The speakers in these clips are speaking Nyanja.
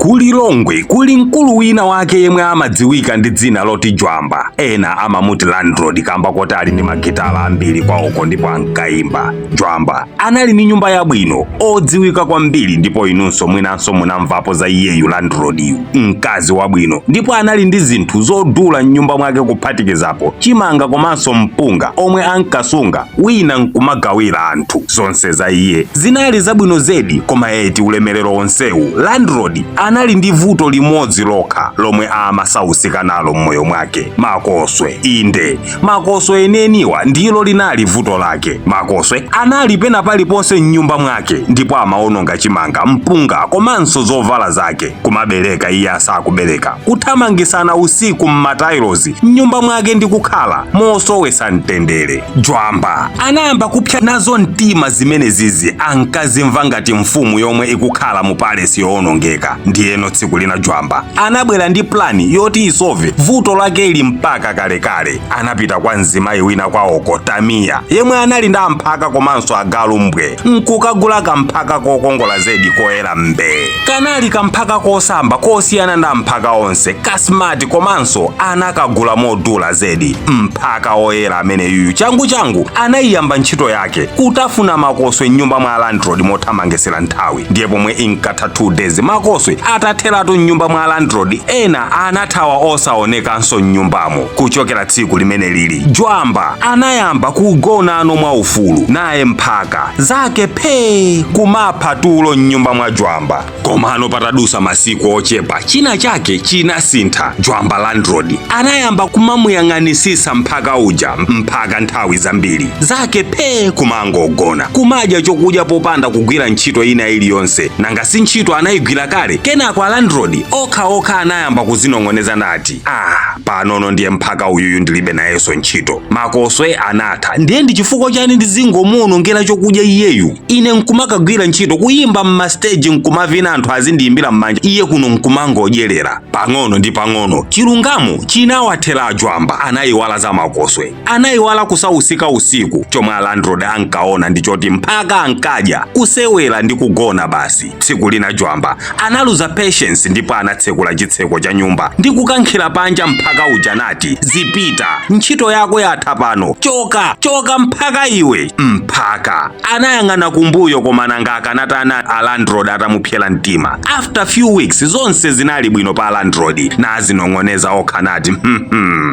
Ku Lilongwe kuli mkulu wina wake yemwe amadziwika ndi dzina loti Jwamba. Ena amamuti Landlord kamba koti ali ndi magitala ambiri kwawoko ndipo ankayimba. Jwamba anali ndi nyumba yabwino, odziwika kwambiri, ndipo inunso mwinanso munamvapo za iyeyu Landlord-yu. Mkazi wabwino, ndipo anali ndi zinthu zodula m'nyumba mwake, kuphatikizapo chimanga komanso mpunga omwe ankasunga wina nkumagawira anthu. Zonse za iye zinali zabwino zedi. Koma eti ulemerero onsewu, Landlord anali ndi vuto limodzi lokha lomwe amasausika nalo m'moyo mwake: makoswe. Inde, makoswe eneniwa ndilo linali vuto lake. Makoswe anali pena paliponse m'nyumba mwake ndipo amaononga chimanga, mpunga komanso zovala zake. Kumabereka iye asakubereka, kuthamangisana usiku m'matailozi m'nyumba mwake ndi kukhala mosowesa mtendere. Jwamba anayamba kupsa nazo mtima zimene zizi. Ankazimva ngati mfumu yomwe ikukhala mu palesi yowonongeka. Ndiyeno tsiku lina Jwamba anabwera ndi plan yoti isolve vuto lakeli mpaka kalekale. Anapita kwa mzimayi wina kwawoko, Tamiya, yemwe anali ndi amphaka komanso agalu mbwe, nkukagula kamphaka kokongola zedi, koyera mbee. Kanali kamphaka kosamba, kosiyana ndi amphaka onse, kasmart, komanso anakagula modula zedi. Mphaka oyera amene yuyu changu changu anayiyamba ntchito yake, kutafuna makoswe m'nyumba mwa landlord mothamangisira nthawi. Ndiye pomwe inkatha 2 days, makoswe atatheratu m'nyumba mwa landlord. Ena anathawa osaonekanso m'nyumbamo. Kuchokera tsiku limene lili, Jwamba anayamba kugonano mwaufulu, naye mphaka zake phee, kumapha tulo m'nyumba mwa Jwamba. Komano patadusa masiku ochepa, china chake chinasintha. Jwamba Landlord anayamba kumamuyang'anisisa mphaka uja. Mphaka nthawi zambiri zake phee, kumangogona, kumadya chokudya popanda kugwira ntchito ina iliyonse. Nanga si ntchito anayigwira kale? Kenako a landlord okhaokha anayamba kuzinong'oneza nati, "Ah, panono ndiye mphaka uyuyu ndilibe nayenso ntchito. Makoswe anatha, ndiye ndi chifukwa chani ndizingomuwonongera chokudya iyeyu? Ine nkumakagwira ntchito, kuyimba mmasteji, nkumavina, anthu azindiyimbira m'manja, iye kuno nkumangodyerera." Pang'ono ndi pang'ono chilungamo chinawathera Ajwamba. Anayiwala za makoswe, anayiwala kusausika usiku. Chomwe a landlord ankaona ndi choti mphaka ankadya, kusewera ndi kugona basi. Tsiku lina Jwamba analuza patience ndipo anatsekula chitseko cha nyumba ndi kukankhira panja mphaka uja nati, "Zipita, ntchito yako yatha pano. Choka, choka mphaka iwe." Mphaka anayang'ana kumbuyo, koma nanga akanatana a landlord atamupsera mtima? After few weeks zonse zinali bwino pa landlord, nazinong'oneza okha nati,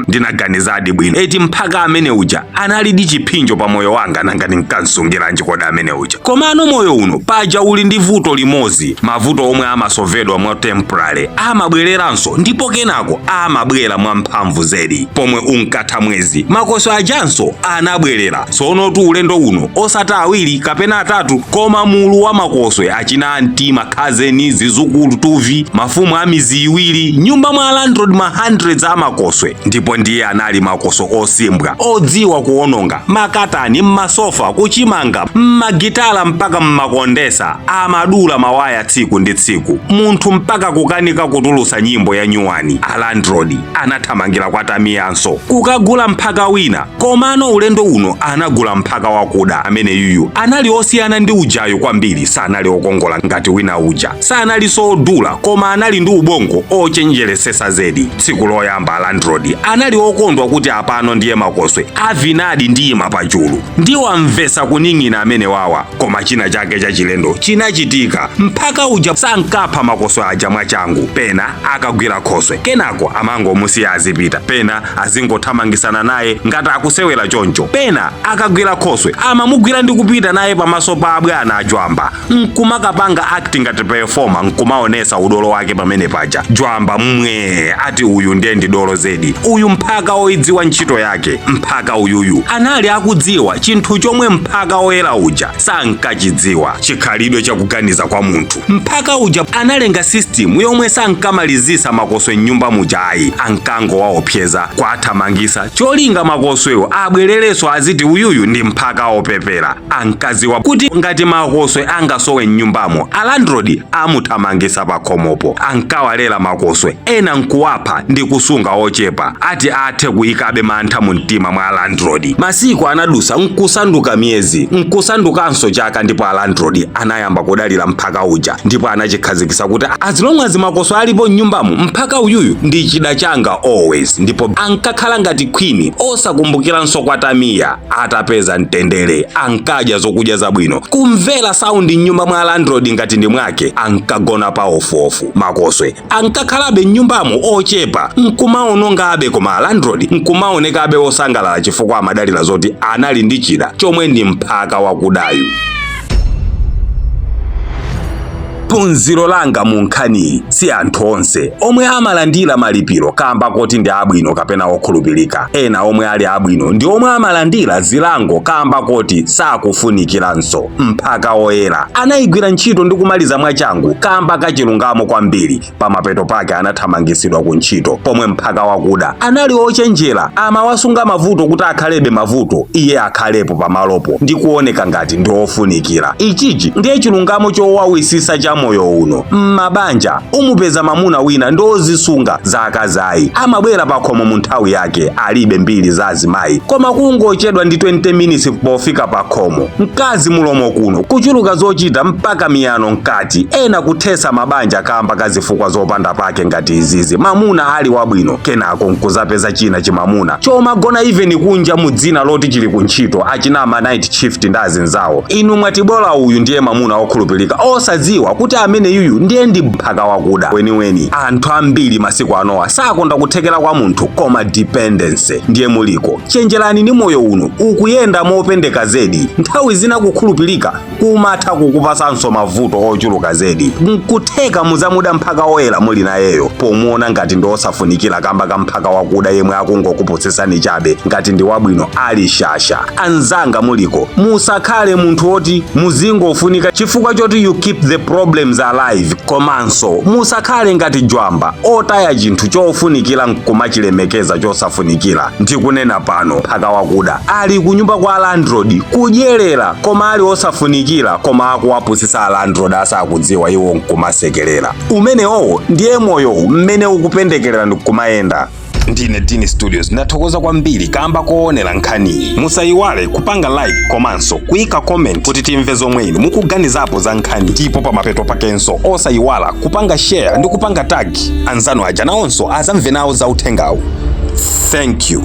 ndinaganizadi bwino eti. Mphaka amene uja analidi chiphinjo pa moyo wanga. Nanga ndinkansungiranji kodi amene uja?" Komano moyo uno paja uli ndi vuto limodzi: mavuto omwe amasolvedwa mwa temporary amabwereranso, ndipo kenako amabwera mwamphamvu zedi. Pomwe unkatha mwezi, makoswe ajanso anabwerera. Tsono tu ulendo uno osati awiri kapena atatu, koma mulu wa makoswe, achina anti, makhazeni, zizukulu, tuvi, mafumu a mizi iwiri. Nyumba mwa landlord ma hundreds a makoswe, ndipo ndiye anali makoswe osimbwa, odziwa kuwononga makatani, mmasofa, kuchimanga, mmagitala, mpaka mmakondesa. Amadula mawaya tsiku ndi tsiku, munthu mpaka kukanika kutulusa nyimbo ya nyuwani. A landlord anathamangira kwa Tamiyanso kukagula mphaka wina. Komano ulendo uno anagula mphaka wakuda. Amene yuyu anali osiyana ndi ujayu kwambiri. Sanali okongola ngati wina uja, sanalinso odula, koma anali ndi ubongo ochenjeresesa zedi. Tsiku loyamba a landlord anali okondwa kuti apano ndiye makoswe avinadi, ndiyima pachulu, ndiwamvesa kuning'ina amene wawa. Koma china chake chachilendo chinachitika. Mphaka uja sankapha makoswe aja mwachangu. Pena akagwira khoswe, kenako amangomusiya azipita, pena azingothamangisana naye ngati akusewera choncho. Pena akagwira khoswe, amamugwira ndi kupita naye pamaso pa abwana Ajwamba, nkumakapanga acting ngati performer, nkumaonesa udolo wake pamene paja. Jwamba mmwe ati, "Uyu ndiye ndi dolo zedi uyu, mphaka oyidziwa ntchito yake." Mphaka uyuyu anali akudziwa chinthu chomwe mphaka oyera uja sankachidziwa: chikhalidwe chakuganiza kwa munthu. Mphaka uja analenga system yomwe sankamalizisa makoswe mnyumba muja ayi, ankangowaopseza kwathamangisa, cholinga makoswewo abwererenso, aziti uyuyu ndi mphaka opepera. Ankaziwa kuti ngati makoswe angasowe mnyumbamo, a landlord amuthamangisa pakhomopo. Ankawalera makoswe ena nkuwapha ndi kusunga ochepa, ati athe kuyikabe mantha mu mtima mwa landlord. Masiku anadusa nkusanduka miyezi, nkusandukanso chaka, ndipo a landlord anayamba kudalira mphaka uja, ndipo anachikhazikisa kuti kuti as long as Makoswe alipo mnyumbamo, mphaka uyuyu ndi chida changa always. Ndipo ankakhala ngati queen, osakumbukiranso kwa Tamiya. Atapeza mtendere, ankadya zokudya zabwino, kumvera sound mnyumba mwa landlord ngati ndi mwake, ankagona pa ofuofu. Makoswe ankakhalabe mnyumbamo ochepa, nkumaonongabe, koma landlord nkumaonekabe osangalala, chifukwa amadalira zoti anali ndi chida chomwe ndi mphaka wakudayu. Phunziro langa mu nkhaniyi: si anthu onse omwe amalandira malipiro kamba koti ndi abwino kapena okhulupirika. Ena omwe ali abwino ndi omwe amalandira zilango kamba koti sakufunikiranso. Mphaka oyera anayigwira ntchito ndi kumaliza mwachangu kamba kachilungamo kwambiri. Pamapeto pake anathamangisidwa ku ntchito, pomwe mphaka wakuda anali ochenjera, amawasunga mavuto kuti akhalebe mavuto, iye akhalepo pamalopo ndi kuoneka ngati ndi ofunikira. Ichichi ndiye chilungamo chowawisisa cha moyo uno. M'mabanja umupeza mamuna wina ndi ozisunga za akazayi, amabwera pakhomo mu nthawi yake, alibe mbiri za azimayi, koma kungochedwa ndi 20 minutes pofika pakhomo, mkazi mulomo kuno kuchuluka zochita mpaka miyano mkati. Ena kuthesa mabanja kamba kazifukwa zopanda pake ngati izizi. Mamuna ali wabwino, kenako nkuzapeza china chimamuna chomagona even kunja mu dzina loti chili kuntchito, achinama night shift ndi azinzawo. Inu mwatibola uyu ndiye mamuna okhulupirika, osadziwa kuti amene yuyu ndiye ndi mphaka wakuda weniweni. Anthu ambiri masiku anowa sakonda kuthekera kwa munthu, koma dependence ndiye muliko. Chenjerani ni moyo uno, ukuyenda mopendeka zedi. Nthawi zina kukhulupirika kumatha kukupasanso mavuto ochuluka zedi. Nkutheka muzamuda mphaka woyera muli nayeyo pomuona ngati ndi osafunikira kamba ka mphaka wakuda yemwe akungokupusisani chabe ngati ndi wabwino, ali shasha. Anzanga muliko, musakhale munthu woti muzingofunika chifukwa choti you keep the problems alive. Komanso musakhale ngati Jwamba otaya chinthu chofunikira nkumachilemekeza chosafunikira. Ndikunena pano, mphaka wakuda ali kunyumba kwa landlord kudyerera, koma ali osafunikira, koma akuwapusisa a landlord asakudziwa, iwo nkumasekerera. Umenewowo ndiye moyowu mmene ukupendekerera ndikumayenda. Ndine Dini Studios, ndathokoza kwambiri kamba koonera nkhaniyi. Musayiwale kupanga like komanso kuyika comment kuti timve zomwe inu mukuganizapo za nkhani. Ndipo pamapeto pakenso osayiwala kupanga share ndi kupanga tag anzanu aja, nawonso azamve nawo za uthengawu. Thank you.